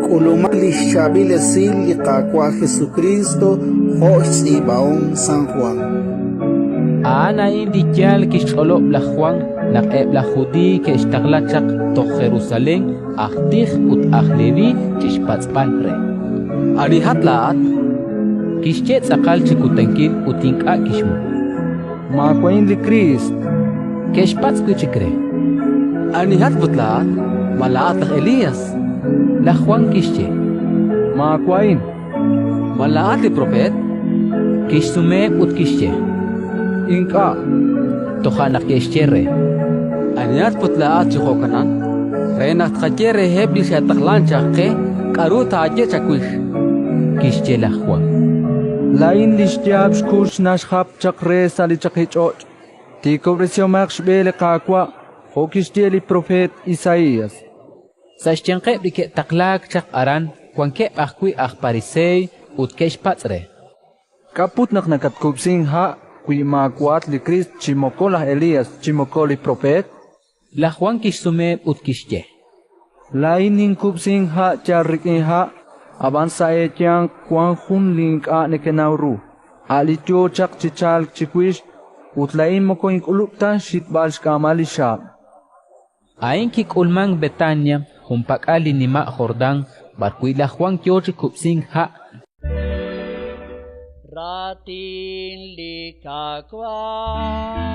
K'ulumaq li xchaab'il esil li Qaawa' Jesukriist jo' xtz'iib'ahom San Jwan. A'an a'in li yaal kixch'olob' laj Jwan naq eb' laj Judiiy ke'xtaqla chaq toj Jerusalén aj tij ut aj Leví chi xpatz'b'al re: Anihat laa'at? Kixye tz'aqal chi kutankil ut ink'a' kixmuq: Maawa'in li Kriist. Ke'xpatz' wi' chik re: Anihat put laa'at? Ma laa'at laj Elías? Laj Jwan kixye: Maawa'in. Ma laa'at li propeet? Kixsumeheb' ut kixye: Ink'a'. Toja' naq ke'xye re: Anihat put laa'at chi jo'kanan? Re naq tqaye reheb' li xe'taqlank chaq qe k'aru taaye chawix. Kixye laj Jwan: Laa'in li xyaab' xkux naxjap chaq re sa' li chaqich'och': Tiikob'resihomaq xb'e li Qaawa', jo' kixye li propeet Isaías. Sa' xyanqeb' li ke'taqlaak chaq aran wankeb' ajwi' aj Pariseey ut ke'xpatz' re: K'a' put naq nakatkub'sink ha' wi maawa'at li Kriist chi moko laj Elías chi moko li propeet? Laj Jwan kixsumeheb' ut kixye: Laa'in ninkub'sink ha' yal rik'in ha', ab'an sa' eeyanq wank jun li ink'a' nekenaw ru, a' li yo chaq chi chalk chiwix, ut laa'in moko ink'ulub' ta xhitb'al xk'aamal li xxaab'. A'in kik'ulmank Betania, junpak'al li nima' Jordán, b'arwi' laj Jwan yo chi kub'sink ha'. Raatin li Qaawa'.